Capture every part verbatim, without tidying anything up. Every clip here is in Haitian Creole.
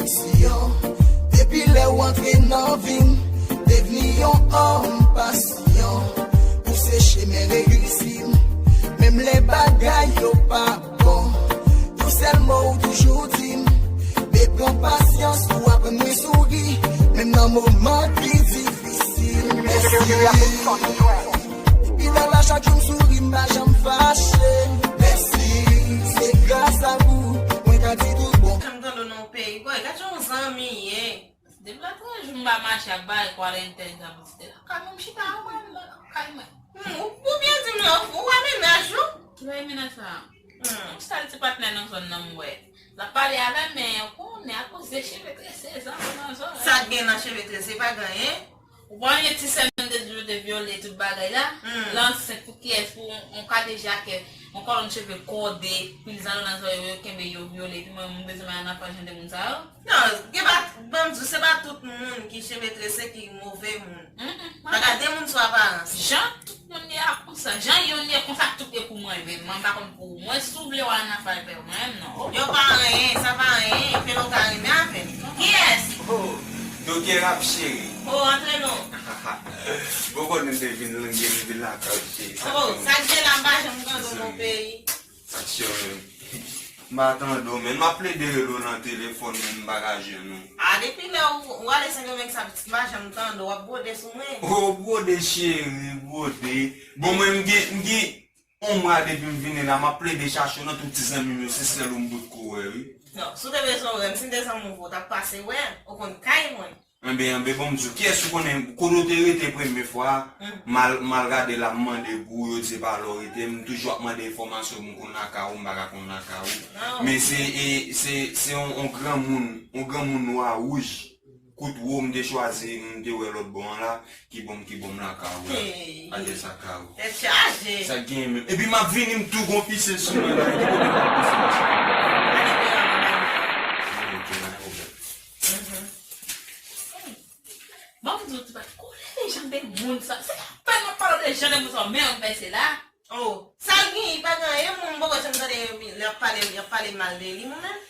Syon, depi lè w antre nan vi m, devni yon òm pasyon. Ou se chemen reyisi m, menm lè bagay yo pa bon. Yon sèl mo ou toujou di m, bebe pran pasyans, ou aprann mwen souri, menm nan moman ki difisil. Mèsi. Depi lè la chak jou m souri, m pa janm fache. Mèsi, se gras a ou, mwen ka di tout bon. Janm tande w nan yon peyi, boy, gad jan yon zanmi ye. Depi lè twa jou m pa mache ak bagay kwa lè entèl sa pou ti la. Kay mwen m chita, mwen, kay mwen. Hmm, ou, ou byen di m la, ou wè mennaj ou? Ki bagay mennaj sa? Hmm. Yon sèl ti patnè nan zòn nan m wè. L ap pale avè m, men ou konnen akoz de cheve trese, zanmi nan zòn. Sa k gen nan cheve trese, pa gen anyen. Ou pa wè ti sè m te di w te vyole tout bagay la? Hmm. L ansent pou kiyès? Pou yon, yon kadejakè, yon kòlonn cheve kòde, pil zanno nan zòrèy yo, yo kenbe yo vyole, epi mwen, m bezwen al nan fwa jan de moun sa yo? Non, gen pa, ban m di w, se pa tout moun ki cheve trese ki move moun. Mm, mm, pa ka de moun sou aparans. Jan tout moun ye a konsa, jan youn ye konsa, tout ye pou mwen menm. Mwen pa konn pou ou. Mwen, si w vle w al nan fwa avè w, mwen menm non. Yo pa anyen, sa pa anyen, fè l ou ka renmen avè l. Kiyès? Oh, Doktè Rap cheri. Oh, antre non. Bon, konnen m te vin lenge, m vin lakay ou cheri. Oh, sa k gen la, m pa janm tande w nan peyi. Aksyon menm. M pa tande w, men m ap plede rele w nan telefòn, men m pa ka jwenn ou. A, depi lè ou, ou ale Sendomeng sa, pitit, m pa janm tande w, w ap bwode sou mwen. Oh, bwode cheri, bwode. Bon, mwen, m gen, m gen yon mwa depi m vini la, m ap plede chache w nan tout ti zanmi m yo, se sèl ou m potko wè, wi. Non, si w te bezwen wè m, si m te zanmi w, ou t ap pase wè m, ou konn kay mwen. Enben, enben, bon, m di w, kiyès ou konnen, kote w te rete premye fwa a, m al, m al gade la, m mande pou ou, yo di se pa la w rete, m toujou ap mande enfòmasyon pou m konn lakay ou, m pa ka konn lakay ou. Men se, e, se, se yon, yon granmoun, yon granmoun nwa wouj, kout wo, m te chwazi, m te wè lòt bò an la, ki ban m, ki ban m lakay ou la. Hey. Atè sa kay ou. Tèt chaje. Sa k genyen menm. Epi m ap vini, m tou gon pise sou mwen la, ki kote m ap pise sou mwen? Gade de la mwen. Ok, pa gen pwoblèm. Mhm. Bon, m di w, ti pa konnen de jan de moun sa. Se pa pèn w ap pale de jan de moun sa, men yon pèse la. Oh, sa l gen, li pa gen anyen, moun m poko janm tande yo, l ap pale, l ap pale mal de li, mwen menm.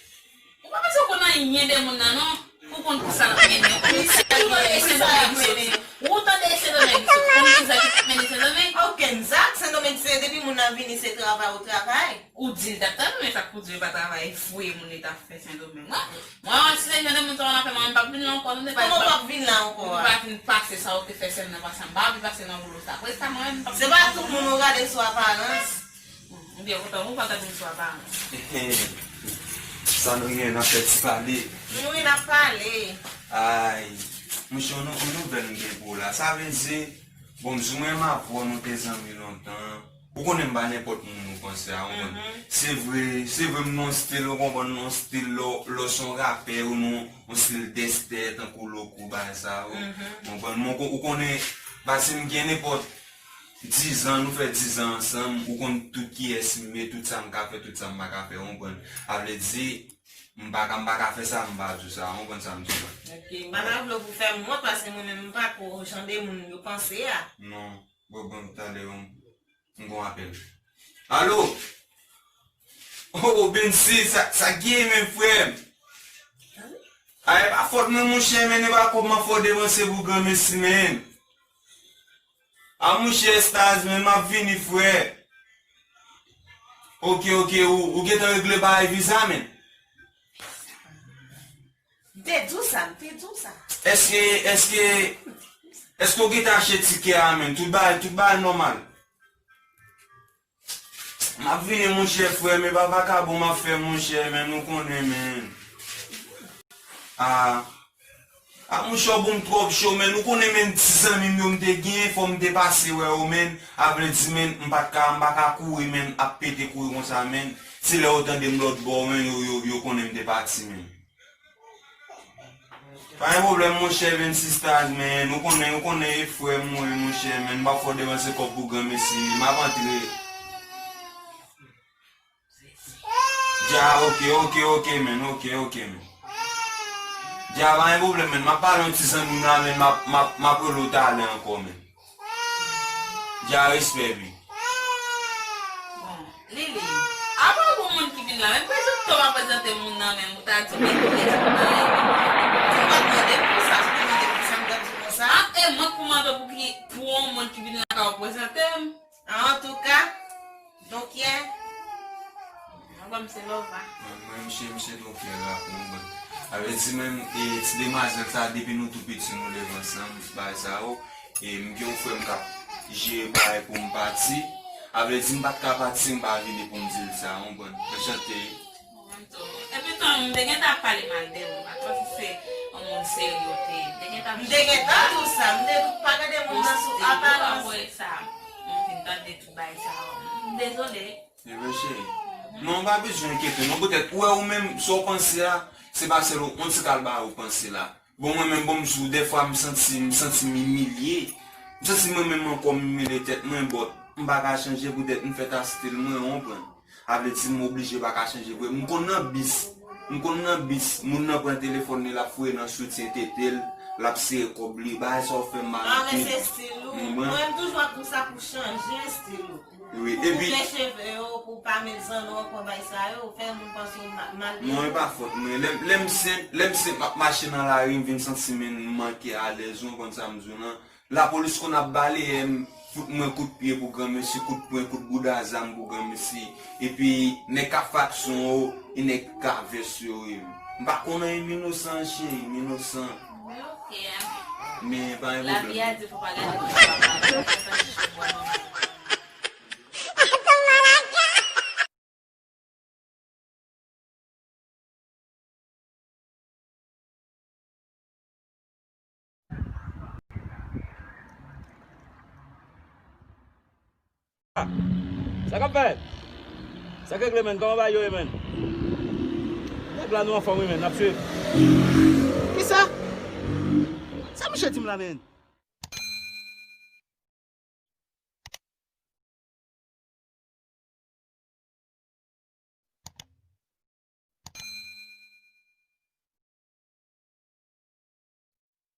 Ou pa panse w konn anyen de moun nan, non? Ou konn kisa l ap mennen, ou konn kisa l ap mennen. Ou tande Sendomeng isit, ou konn kisa ki ap mennen Sendomeng? Okenn zak, Sendomeng se depi moun nan vini se travay ou travay. Ou di l t ap travay, men sa k pou di yo pa travay, voye moun li t ap fè Sendomeng. Mwen, mwen, si se jan de moun sa w ap fè, mwen, m p ap vin la ankò, tande, pa, kòman w p ap vin la ankò a? M pa vin pase sa w te fè sè m nan pase, m pa vin pase nan woulo sa. Apre sa, mwen, m p ap vin la ankò. Se pa tout moun ou gade sou aparans. M byen kontan, ou pa gade m sou aparans. Sa nou gen nan fè ti pale. Nou wi, n ap pale. Ay, monchè, yon nou, yon nouvèl m gen pou w la. Sa vle di, bon, m di w mwen m avè w, nou te zanmi lontan. Ou konnen m pa nenpòt moun ou panse a, ou konprann? Se vre, se vre m nan yon stil, ou konprann, nan yon stil lè, lè w se yon rapè, ou nan yon stil dèstè, tankou Loco, bagay sa yo. Ou konprann? Men ou konnen, pase m gen nenpòt dizan, nou fè dizan ansanm, ou konn tout kiyès m ye, tout sa m ka fè, tout sa m pa ka fè, ou konprann? A vle di, m pa ka, m pa ka fè sa, m pa di w sa, ou konprann sa m di w la. Ok, m pa ta vle w pou fè m wont, paske mwen menm m pa ko jan de moun yo panse a. Non, bon, bon, talè, m, m gon apèl. Alo? Oh, Bensi, sa, sa gen men frè m? A, e pa fòt mwen, monchè, men e pa kòb m ap fè w depanse pou granmesi, men. A, monchè, Staz, men m ap vini, frè. Ok, ok, ou, ou gentan regle bagay viza, men? M te di w sa, m te di w sa. Èske, èske, èske w gentan achte tikè a, men? Tout bagay, tout bagay nòmal. M ap vini, monchè, frè m, e pa vakabon m ap fè, monchè, men, ou konnen, men. A, a, monchè, w ban m twòp cho, men, ou konnen, men, ti zanmi m yo m te gen, fò m te pase wè yo, men, a vle di, men, m pa t ka, m pa ka kouri, men, ap pete kouri konsa, men, se lè yo tande m lòt bò, men, yo, yo, yo konnen m te pati, men. Pa gen pwoblèm, monchè, Bensi Staz, men, ou konnen, ou konnen e frè m ou ye, monchè, men, m p ap fè w depanse kòb pou granmesi, m ap antre. Dja, ok, ok, ok, men, ok, ok, men. Dja, pa gen pwoblèm, men, m ap pale yon ti zanmi m la, men, m ap, m ap, m ap rele w talè ankò, men. Dja, respè, wi. Bon, Lili, apa w gon moun ki vin la, men prezante w, pa prezante moun nan, men ou ta di, men ki moun nan, Moun ki vin lakay ou prezante m. Antouka, Donkè, mwen se Lova. Mwen, mwen, misye, misye Donkè la, pou mwen. Sa vle di menm, e, ti demwazèl sa, depi nou tou piti, nou leve ansanm, bagay sa yo. E m gen yon frè m k ap jere bagay pou m pati. Sa vle di m pa t ka pati, m pa vini pou m di l sa, w konprann? Anchante. Mwen tou. Epi tou, m te gentan ap pale mal de ou. Atò si se yon moun serye w te ye, m te gentan ap M te gentan di w sa, m te di w pa gade moun nan sou aparans. Apre sa, m vin tande tout bagay sa yo. M dezole. Evre cheri. Non, w pa bezwen enkyete non. Poutèt ou wè ou menm, sa w panse a, se pa sèl ou, yon ti kal bagay ou panse la. Bon, mwen menm, bon, m di w, dèfwa m santi, m santi m imilye. M santi mwen menm ankò m imilye tèt mwen, but m pa ka chanje poutèt m fèt a stil mwen, w konprann? Sa vle di m oblije pa ka chanje vre. M konn nan bis. M konn nan bis. Moun nan pran telefòn li, l ap fouye nan soutyen tete l, l ap sere kòb li. Bagay sa yo fè m mal anpil. Ah, men se stil ou. Mwen, mwen, m toujou ap di w sa pou chanje stil ou. Wi, pou epi koupe cheve yo, pou pa met zanno ankò, bay sa yo, fè moun panse w ma-, mal. Non, e pa fòt mwen. Lè, lè m senp, lè m senp, m ap mache nan lari, m vin santi m manke alèz, w konprann sa m di w lan. Lapolis konn ap baleye m, fout mwen kout pye pou granmesi, kout pwen, kout bouda zam pou granmesi. Epi, nèg k ap faksyon yo, e nèg k a vès yo ye. M pa konn anyen, m inosan, cheri, m inosan. Men ok, a. Men, pa gen pwoblèm. Lavi a di fò pa gade moun pa mal, fò pa santi cho bò nòmal. Sa k ap fèt? Sa k regle, menn? Kòman bagay yo ye, menn? Nèg la, nou anfòm, wi, menn. N ap swiv. Kisa? Sa misye di m la, menn?